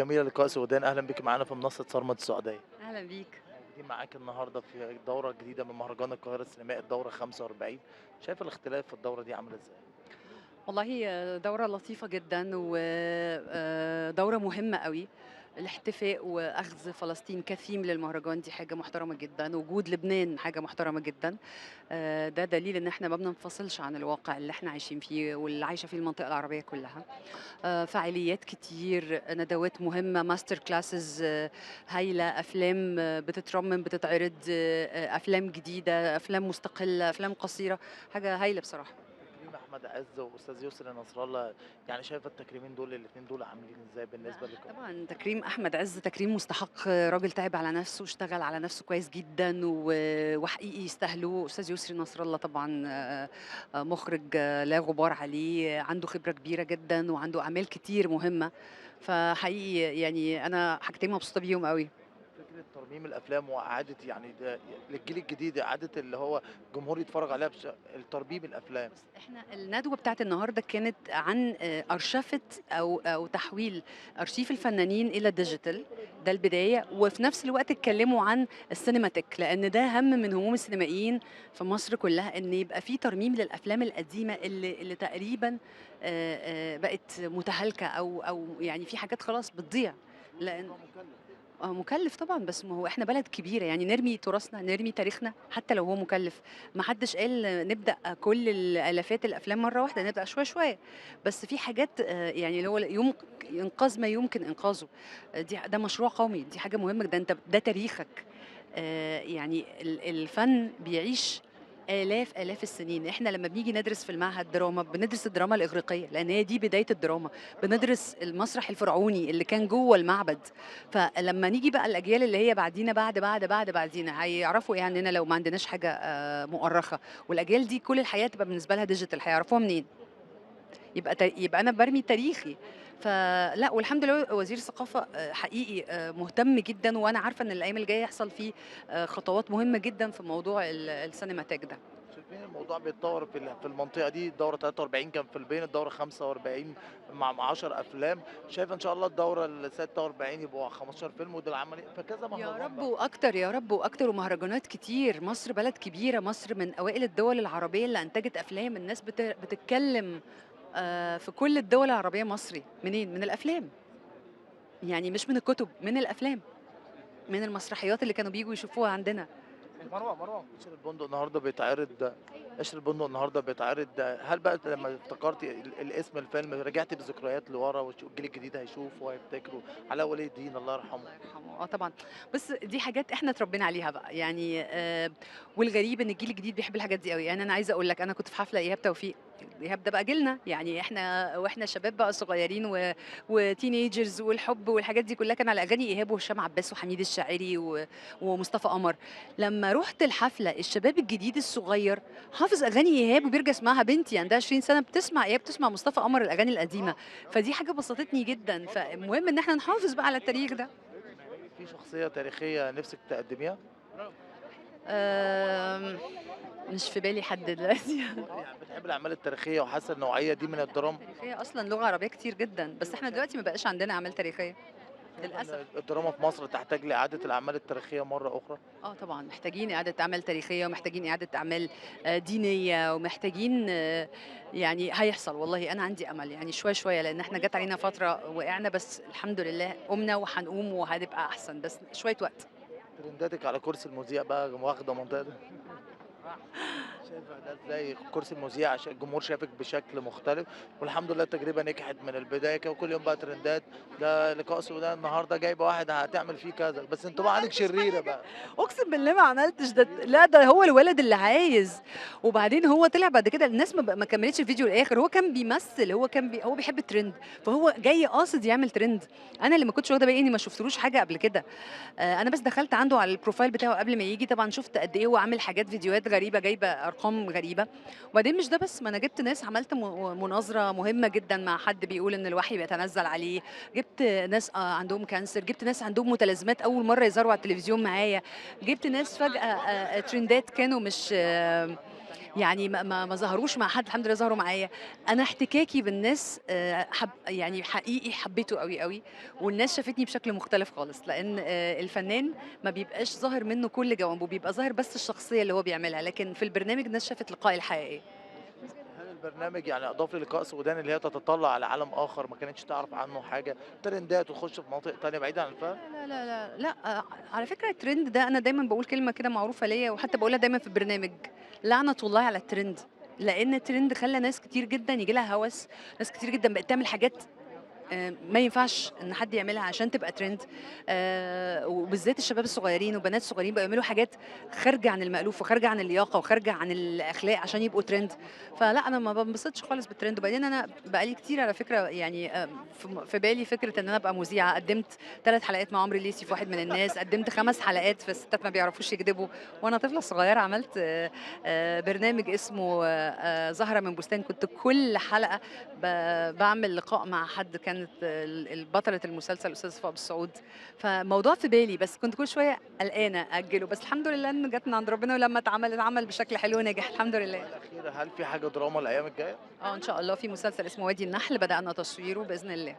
جميلة لقاء سودان، أهلا بك معانا في منصة صرمد السعودية. اهلا بيك. موجودين معاك النهاردة في دورة جديدة من مهرجان القاهرة السينمائي، الدورة 45. شايف الاختلاف في الدورة دي عامل ازاي؟ والله دورة لطيفة جدا ودورة مهمة قوي. الاحتفاء واخذ فلسطين كثيم للمهرجان دي حاجة محترمة جدا، وجود لبنان حاجة محترمة جدا. ده دليل ان احنا ما بننفصلش عن الواقع اللي احنا عايشين فيه واللي عايشة فيه المنطقة العربية كلها. فعاليات كتير، ندوات مهمة، master classes هايلة، أفلام بتترمم بتتعرض، أفلام جديدة، أفلام مستقلة، أفلام قصيرة، حاجة هايلة بصراحة. تكريم أحمد عز وأستاذ يسري نصر الله، يعني شايفة التكريمين دول الاثنين دول عاملين ازاي بالنسبة لكم؟ طبعا تكريم أحمد عز تكريم مستحق، راجل تعب على نفسه واشتغل على نفسه كويس جدا وحقيقي يستاهلوه. أستاذ يسري نصر الله طبعا مخرج لا غبار عليه، عنده خبرة كبيرة جدا وعنده أعمال كتير مهمة، فحقيقي يعني أنا حاجتين مبسوطة بيهم قوي. فكرة ترميم الأفلام وإعادة يعني للجيل الجديد، إعادة اللي هو الجمهور يتفرج عليها الترميم الأفلام. بص، احنا الندوة بتاعت النهاردة كانت عن أرشفة أو تحويل أرشيف الفنانين إلى digital، ده البداية، وفي نفس الوقت اتكلموا عن السينماتيك، لأن ده هم من هموم السينمائيين في مصر كلها، إن يبقى في ترميم للأفلام القديمة اللي تقريباً، بقت متهالكة أو يعني في حاجات خلاص بتضيع، لأن مكلف طبعا، بس ما هو احنا بلد كبيرة، يعني نرمي تراثنا، نرمي تاريخنا حتى لو هو مكلف. ما حدش قال نبدا كل الالافات الافلام مرة واحدة، نبدا شوية شوية، بس في حاجات، يعني اللي هو انقاذ ما يمكن انقاذه، ده مشروع قومي، دي حاجة مهمة، ده انت ده تاريخك. يعني الفن بيعيش آلاف آلاف السنين. إحنا لما بنيجي ندرس في المعهد دراما بندرس الدراما الإغريقية لأن هي دي بداية الدراما، بندرس المسرح الفرعوني اللي كان جوه المعبد. فلما نيجي بقى الأجيال اللي هي بعدينا بعد بعد بعد بعدينا هيعرفوا إيه عننا لو ما عندناش حاجة، مؤرخة؟ والأجيال دي كل الحياة تبقى بالنسبة لها digital، هيعرفوها منين؟ يبقى أنا برمي تاريخي. فلا، والحمد لله وزير الثقافة، حقيقي، مهتم جدا، وأنا عارفة إن الأيام الجاية يحصل فيه، خطوات مهمة جدا في موضوع السينماتيك ده. شايفين الموضوع بيتطور في المنطقة دي، الدورة 43 كان في البين، الدورة 45 مع 10 أفلام، شايف إن شاء الله الدورة ال 46 يبقوا 15 فيلم، وده العمل فكذا مهرجان يا رب بقى. وأكتر، يا رب وأكتر، ومهرجانات كتير. مصر بلد كبيرة، مصر من أوائل الدول العربية اللي أنتجت أفلام، الناس بتتكلم، في كل الدول العربية مصري، منين؟ من الأفلام، يعني مش من الكتب، من الأفلام، من المسرحيات اللي كانوا بيجوا يشوفوها عندنا. مروة، مروة، قشر البندق النهارده بيتعرض، قشر البندق النهارده بيتعرض، هل بقى لما افتكرتي الاسم الفيلم رجعتي بذكريات لورا والجيل الجديد هيشوفه وهيفتكره؟ علاء ولي الدين الله يرحمه. الله يرحمه، طبعا. بس دي حاجات احنا اتربينا عليها بقى، والغريب ان الجيل الجديد بيحب الحاجات دي قوي. انا عايزه اقول لك، انا كنت في حفلة ايهاب توفيق، ايهاب ده بقى جيلنا، يعني احنا واحنا شباب بقى صغيرين وتينيجرز والحب والحاجات دي كلها كان على اغاني ايهاب وهشام عباس وحميد الشاعري ومصطفى قمر. لما رحت الحفلة الشباب الجديد الصغير حافظ اغاني ايهاب وبيرجع يسمعها، بنتي عندها 20 سنة بتسمع ايهاب، بتسمع مصطفى قمر، الاغاني القديمة، فدي حاجة بسطتني جدا. فالمهم ان احنا نحافظ بقى على التاريخ ده. في شخصية تاريخية نفسك تقدميها؟ مش في بالي حد دلوقتي. يعني بتحب الاعمال التاريخية وحاسه النوعية دي من الدراما؟ التاريخية اصلا لغة عربية كتير جدا، بس احنا دلوقتي ما بقاش عندنا اعمال تاريخية للاسف. الدراما في مصر تحتاج لاعادة الاعمال التاريخية مرة اخرى؟ طبعا محتاجين اعاده اعمال تاريخية، ومحتاجين اعاده اعمال، دينية، ومحتاجين، يعني هيحصل والله، انا عندي امل شوية شوية، لان احنا جت علينا فترة وقعنا، بس الحمد لله قمنا وهنقوم وهنبقى احسن، بس شوية وقت. ترنداتك على كرسي المذيع بقى واخده منطقة ده، شايفه ده ازاي كرسي المذيع عشان الجمهور شافك بشكل مختلف، والحمد لله التجربة نجحت من البداية كده، وكل يوم بقى ترندات، ده لقاء سودان النهارده جايبه واحد هتعمل فيه كذا، بس انتوا بقى عندك شريرة بقى. اقسم بالله ما عملتش ده، لا ده هو الولد اللي عايز، وبعدين هو طلع بعد كده الناس ما كملتش الفيديو للاخر، هو كان بيمثل، هو بيحب الترند، فهو جاي قاصد يعمل ترند. انا اللي ما كنتش واخده بالي اني ما شفتلوش حاجة قبل كده، انا بس دخلت عنده على ال profile بتاعه قبل ما يجي، طبعا شفت قد ايه هو عامل حاجات فيديوهات غريبة جايبه ارقام غريبة. وبعدين مش ده بس، ما انا جبت ناس، عملت مناظرة مهمة جدا مع حد بيقول ان الوحي بيتنزل عليه، جبت ناس، عندهم cancer، جبت ناس عندهم متلازمات اول مرة يظهروا على التلفزيون معايا، جبت ناس فجاة، ترندات كانوا يعني ما ظهروش مع حد، الحمد لله ظهروا معايا. انا احتكاكي بالناس حب يعني حقيقي حبيته قوي قوي، والناس شافتني بشكل مختلف خالص، لان الفنان ما بيبقاش ظاهر منه كل جوانبه، بيبقى ظاهر بس الشخصية اللي هو بيعملها، لكن في البرنامج الناس شافت لقائي الحقيقي. هل البرنامج يعني اضاف للقاء سودان اللي هي تتطلع على عالم اخر ما كانتش تعرف عنه حاجة، ترندات وتخش في مناطق ثانية بعيدة عن الفن؟ لا لا لا لا، على فكرة الترند ده انا دايما بقول كلمة كده معروفة ليا، وحتى بقولها دايما في البرنامج، لعنه الله على الترند، لان الترند خلى ناس كتير جدا يجي لها هوس، ناس كتير جدا بقت تعمل حاجات ما ينفعش ان حد يعملها عشان تبقى ترند، وبالذات الشباب الصغيرين وبنات صغيرين بقوا يعملوا حاجات خارجه عن المألوف وخارجه عن اللياقة وخارجه عن الاخلاق عشان يبقوا ترند. فلا انا ما بنبسطش خالص بالترند. وبعدين انا بقالي كتير على فكرة يعني في بالي فكرة ان انا ابقى مذيعه. قدمت 3 حلقات مع عمرو الليثي في واحد من الناس، قدمت 5 حلقات في الستات ما بيعرفوش يكذبوا، وانا طفله صغيرة عملت برنامج اسمه زهره من بستان، كنت كل حلقة بعمل لقاء مع حد، كانت البطلة المسلسل أستاذ فؤاد السعود. فموضوع في بالي، بس كنت كل شوية قلقانة أجله، بس الحمد لله إنه جت من عند ربنا، ولما اتعمل بشكل حلو ونجح الحمد لله. الأخيرة، هل في حاجة دراما الأيام الجاية؟ إن شاء الله في مسلسل اسمه وادي النحل بدأنا تصويره بإذن الله.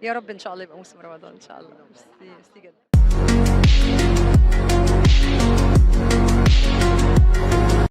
يا رب إن شاء الله يبقى موسم رمضان إن شاء الله. ميرسي جدا.